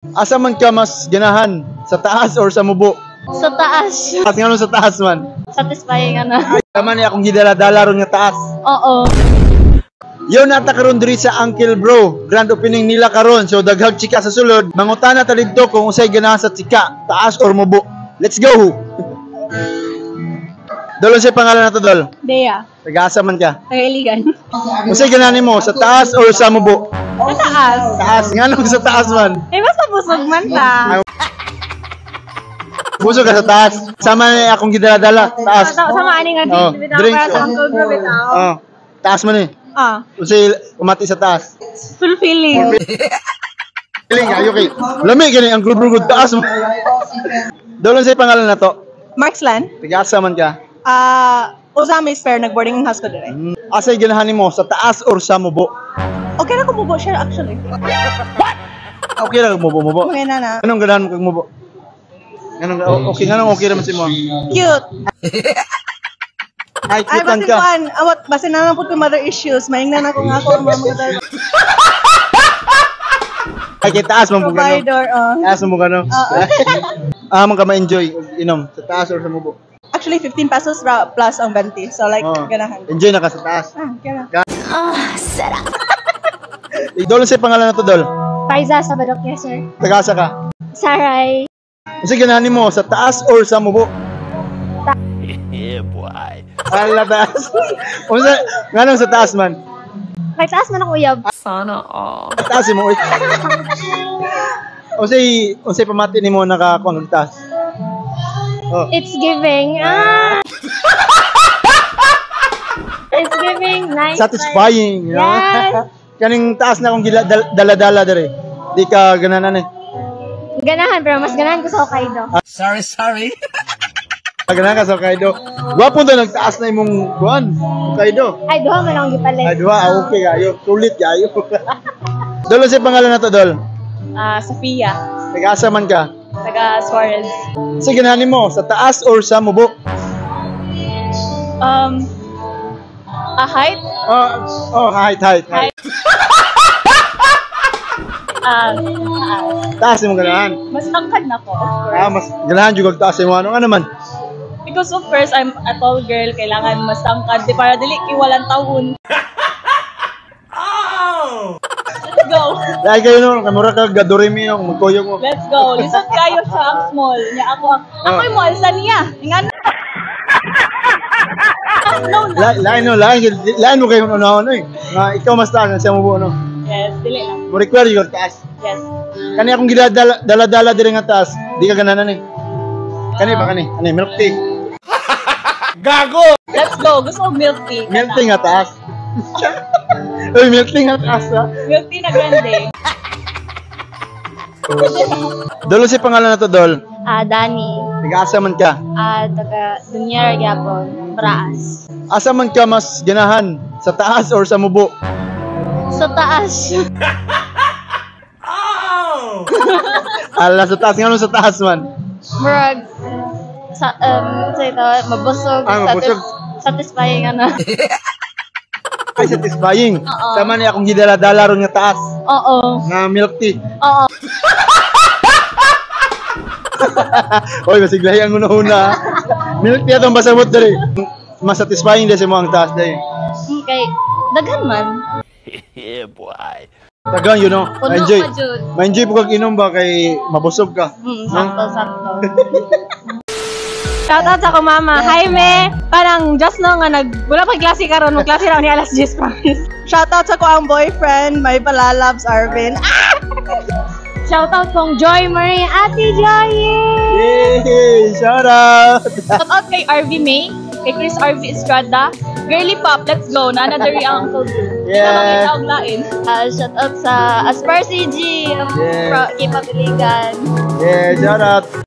Asa man ka mas ganahan? Sa taas or sa mubo? Sa taas. At ngano sa taas man? Satisfying ano. Tama ni akong gidala-dala ron nga taas. Oo. Yo, nata karon diri sa Uncle Bro. Grand opening nila karon. So daghag chika sa sulod. Mangutana ta didto kung unsay ganahan sa chika, taas or mubo. Let's go. Dol, unsay pangalan nato, Dol? Bea, Taga-asa man ka? Tagailigan. Unsay ganahan nimo, sa taas or sa mubo? Sa taas. Taas. Nganong sa taas man? Eh, basta busog man ta. Busog ka sa taas. Sama ni akong gidala-dala, taas. Sama ani nga Oh, drink, bitaw drink. para sa Uncle Bro bitaw. Oh, taas man eh. Ah, Unsay umati sa taas? Fulfilling. Piling ayo kay. Lami gani ang Uncle Bro good taas mo. Dol, unsay pangalan nato? Marksland? Taga-asa man ka? Ah, Ozamis pero nag-boarding house ko dire. Asay ganahan nimo, sa taas or sa mubo? Okay na kumubo siya actually. Okay ra kag mubo mubo. Okay na na. Anong ganahan mo kag mubo? Anong okay, nganong okay ra man si mo? Cute. Ay, Ay, cute basin ka. kuan, awat basin na lang pud ko mother issues. Maingnan ako nga ako ang mga mother Ay, kay taas man po gano. provider. Oh. Taas mo gano. Oo. Ah, man ka ma-enjoy og inom sa taas or sa mubo? Actually 15 pesos ra plus ang 20. So like Oh. ganahan. Enjoy na ka sa taas. Ah, gana. Dol, unsay pangalan nato, Dol? Faiza sa Badok, yes sir. Taga-asa ka? Saray. Unsay ganahan nimo, sa taas or sa mubo? Yeah, boy. Ala, taas. Unsa nganong sa taas man? Kay taas man ako uyab. Sana all. Taas mo. Unsay pamati nimo naka kuan og taas? Oh. It's giving. Ah. It's giving nice. Satisfying, you know? Yes. Kaning taas na akong dala-dala dere. Di ka ganahan eh. Ganahan, pero mas ganahan ko sa Hokkaido. Sorry, sorry. Ganahan ka sa Hokkaido. Gwapo to nagtaas na imong kuan, Hokkaido. Ay, duha man akong gipalit. Ay, duha, ah, okay kayo. Sulit kayo. Dol, unsay pangalan nato, Dol? Ah, Sofia, Taga-asa man ka? Taga Suarez. Unsay ganahan nimo, sa taas or sa mubo? A height? Oh, height, height, height. Ah, taas. Taas imong ganahan. Mas tangkad na ko, of course. Ah, mas ganahan jud kag taas imo, ano nga naman? Because of course, I'm a tall girl, kailangan mas tangkad. Di para dili kay walang taon. Let's go. Dahil kayo no, kamura ka gadoremi no, magkuyog mo. Let's go. Lisod kayo siya ang small. Nya ako ang ako yung mo alsa niya. Nga no na. Lain no, lain lain mo kayo unahon eh. Nga ikaw mas taas siya mo no. Yes, dili lang. Mo require yung taas. Yes. Kani akong gidadala dala-dala diri nga taas, di ka ganahan eh. Kani ba kani? Ani milk tea. Gago! Let's go. Gusto ko milk tea. Milk tea nga taas. Uy, milk tea nga taas ha. Milk tea na grande. Dol, si pangalan na to, Dol? Ah, Dani. Taga-asa man ka? Ah, taga Dunyar gyapon. Braas. Asa man ka mas ganahan? Sa taas or sa mubo? Sa taas. Ala, sa taas. Ngano sa taas man? Murag sa sa ito, mabusog. Ah, mabusog. Satisfying ano. Ay, satisfying. Oo. Sama ni akong gidala-dala ron nga taas. Oo. Nga milk tea. Oo. Oy, masiglahi ang una-una. Milk tea atong basabot diri. Mas satisfying dahil sa mo ang taas dahil. Okay. Daghan man. Yeah, boy. Dagan. Puno Ma-enjoy. pa jud. Ma-enjoy po kag inom ba kay mabusog ka. Sakto, sakto. Shoutout sa ako mama. Hi, me. Parang just now nga nag wala pa klase karon, mag klase ra ni alas 10, promise. Shoutout sa ko ang boyfriend, my palalabs Arvin. Ah! Shoutout kong Joy Marie, Ate Joy! Yay! Shout out! Shoutout kay RV May, kay Chris RV Estrada. Girly Pop, let's go. Nana diri ang Uncle Blue. Yes. Yes. Lain. Ah, shoutout sa Aspar CG, Yes. K-pop Iligan. Yeah, shout out!